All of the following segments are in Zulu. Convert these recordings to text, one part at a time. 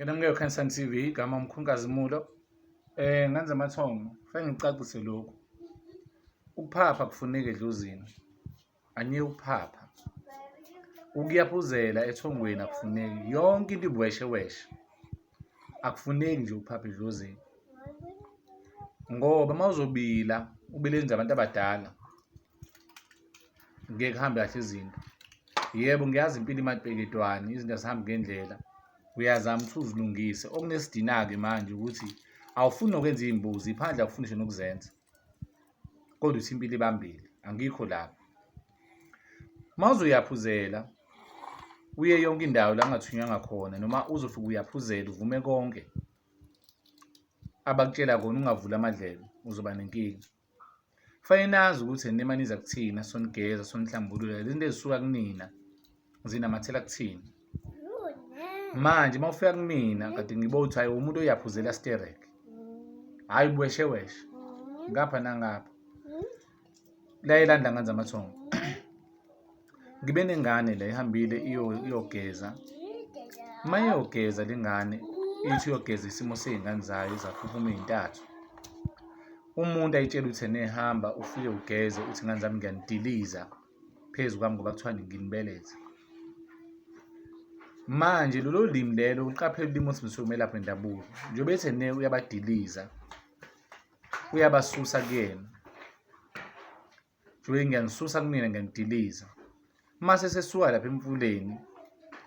Ngena Khansan TV, igama uMkhunkazimulo. Ngenza amathongo, fanele ngicacise lokhu. Ukuphapha kufuneka edlozini. Anyiye ukuphapha. Ukuyaphuzela ethongweni akufuneki. Yonke into ibuwesheweshe. Akufuneki nje ukuphapha edlozini. Ngoba uma uzobila, ubile izinto zabantu abadala. Ngeke kuhambe kahle izinto. Yebo, ngiyazi impilo imapeketwane, izinto azihambi ngendlela. Uyazama ukuthi uzilungise. Okunesidina-ke manje ukuthi awufuni nokwenza iy'mbuzi, iphandle awufuni ngisho nokuzenza. Kodwa uthi impilo ibambile, angikho lapho. Uma uzoyaphuzela uye yonke indawo la ongathunywanga khona noma uzofika uyaphuzela uvume konke abakutshela kona ungavuli amadlebe uzoba nenkinga. Kufanele nazi ukuthi nima niza kuthina sonigeza sonihlambulula lezi zinto ezisuka kunina zinamathela kuthina. Manje uma ufika kumina kade ngibona ukuthi hayi umuntu oyaphuzela sterek. Hhayi ubuwesheweshe ngapha nangapha. La elanda nganza amathongo. Ngibe nengane la ihambile iyogeza. Uma iyogeza le ngane ithi uyogeza isimo sey'ngane zayo zaphuphuma ey'ntathu. Umuntu ayitshele ukuthi ene hamba ufike ugeze uthi ngane zami ngiyanidiliza phezu kwami ngoba kuthiwa nginibelethe. Manje lolo limi lelo uqaphele ulimi olusebenziswe umelaphi wendabuko. Njengoba ethi ene uyabadiliza, uyabasusa kuyena. Njengoba ngiyanisusa kumina ngiyanidiliza. Uma sesesuka lapha emfuleni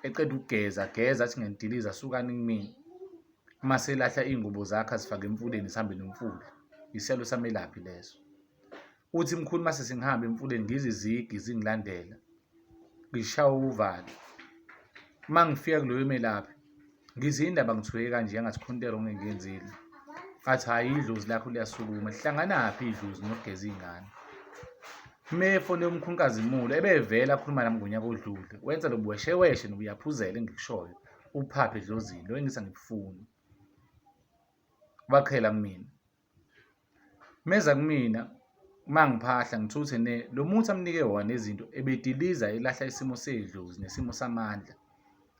eqeda ukugeza ageza athi ngiyanidiliza sukani kumina. Uma selahla iy'ngubo zakhe azifake emfuleni zihambe nomfula. Isiyalo samelaphi leso. Uthi mkhulu uma sesengihamba emfuleni ngizwe izigi zingilandela. Ngishawa uvalo. Uma ngifika kuloyo melaphi ngithi indaba ngithuke kanje angathi khona into e-wrong engiyenzile. Athi hhayi idlozi lakho liyasukuma. Lihlanganaphi idlozi nokugeza iy'ngane? Uma efone uMkhunkazimulo ebevele akhuluma nami ngonyaka odlule wenza lo buwesheweshe nobuyaphuzela engikushoyo uphaphe edlozini lo engithi angikufuni. Wakhela kumina. Meza kumina uma ngiphahla ngithuthe ne lo muthi amnike wona nezinto ebediliza elahla isimo sedlozi nesimo samandla,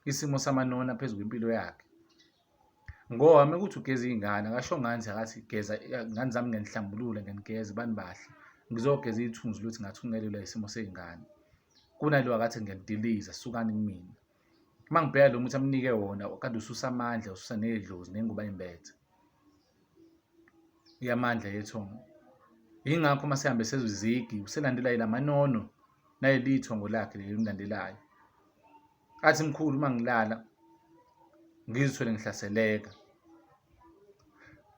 isimo samanona phezu kwempilo yakhe. Ngoba uma kuthi ugeza iy'ngane akasho ngani nje akathi geza ngane zami ngiyanihlambulula ngiyanigeza bani bahle ngizogeza ithunzi lokuthi ngathungelelwa isimo sey'ngane. Kunalo akathi ngiyanidiliza sukani kumina. Uma ngibheka lo muthi amnike wona kade ususa amandla ususa nedlozi nengubo ayimbethe. Yamandla yethongo. Yingakho uma sihambe sezwa izigi uselandelwa yilamanono naleli thongo lakhe leli elimlandelayo. Athi mkhulu uma ngilala ngizithole ngihlaseleka.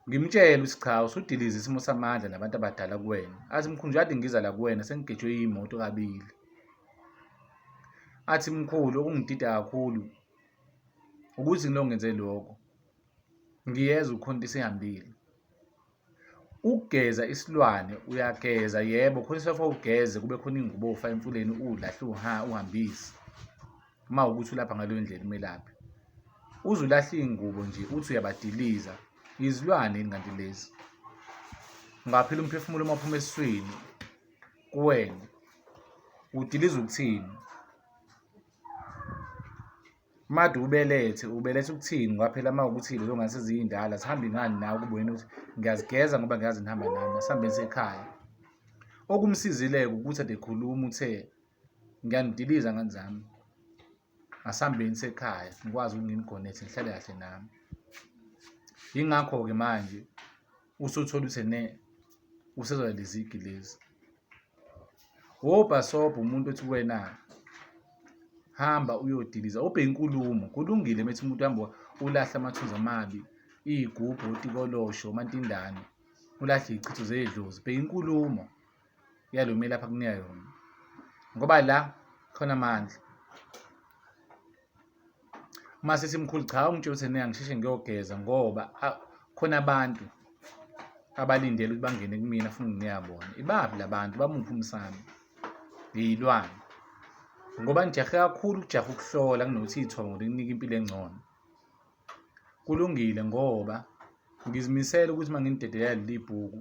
Ngimtshele ukuthi cha usudilize isimo samandla nabantu abadala kuwena. Athi mkhulu nje kade ngiza la kuwena sengigejwe iy'moto kabili. Athi mkhulu okungidida kakhulu ukuthi ngilokhu ngenze lokho ngiyezwa ukhona into isihambile. Ukugeza isilwane uyageza yebo khona isofa ugeze kube khona ingubo ofaka emfuleni uwulahle uhambise uma ukuthi ulapha ngaleyo ndlela umelaphi. Uze ulahle iy'ngubo nje uthi uyabadiliza izilwane yini kanti lezi? Ungaphila umphefumulo uma uphuma esiswini kuwena udiliza ukuthini? Made ubelethe ubelethe ukuthini ngoba phela uma ukuthi lezo ngane seziyindala zihambe ngani nawe kube wena ukuthi ngiyazigeza ngoba ngiyazi nihamba nami asihambeni sekhaya. Okumsizile-ke ukuthi ade ekhuluma uthe ngiyanidiliza ngane zami asihambeni sekhaya ngikwazi ukuthi nginigonethe nihlale kahle nami. Yingakho-ke manje usuthola ukuthi ene usezwa lezigi lezi. Wobhasobha umuntu othi kuwena hamba uyodiliza ubheke inkulumo kulungile methi umuntu hamba ulahle amathunzi amabi iy'gubhu otikolosho omantindane ulahle iy'chitho zedlozi bheka inkulumo yalo melaphi akunika yona ngoba la khona amandla. Uma sithi mkhulu cha ungitshela ukuthi ena ngisheshe ngiyogeza ngoba khona abantu abalindele ukuthi bangene kumina funa ngiyabona. Ibaphi la bantu bamuphi umsamo? Ngiyilwane. Ngoba nijahe kakhulu ukujaha ukuhlola kunokuthi ithongo likunike impilo engcono. Kulungile ngoba ngizimisele ukuthi uma nginidedelela leli bhuku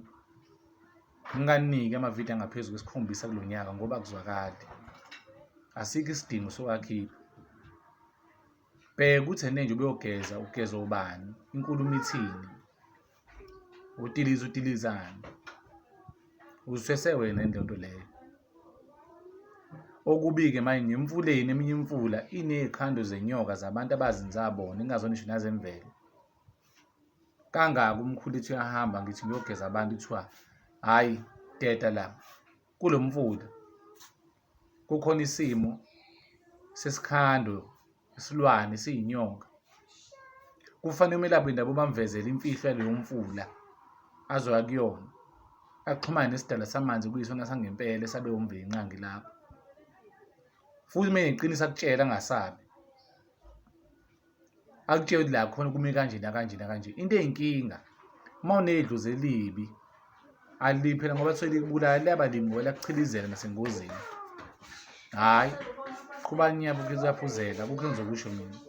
nginganiki amavidiyo angaphezu kwesikhombisa kulo nyaka ngoba akuzwakali. Asikho isidingo sokuwakhipha. Bheka ukuthi ene nje ubuyogeza ugeza ubani, inkulumo ithini, utiliza utilizani. Uzithwese wena yini leyo nto leyo? Okubi-ke manje nemfuleni eminye imifula iney'khando zenyoka zabantu abazenza bona ingazona ngisho nazemvelo. Kangaka umkhulu ethi uyahamba ngithi ngiyogeza abantu kuthiwa hhayi deda la kulo mfula kukhona isimo sesikhando isilwane esiyinyoka. Kufanele umelaphi wendabuko bamvezele imfihlo yaloyo mfula azoya kuyona, axhumane nesidalwa samanzi okuyisona sangempela esabe uMvelinqangi lapho. Futhi uma eneqiniso akutshele angasabi. Akutshele ukuthi la khona kume kanje nakanje nakanje. Into eyinkinga uma unedlozi elibi alibi phela ngoba kuthiwa likubulala liyaba libi ngoba liyakuchilizela nasengozini. Hhayi, qhubani niyaphuza, akukho engizokusho mina.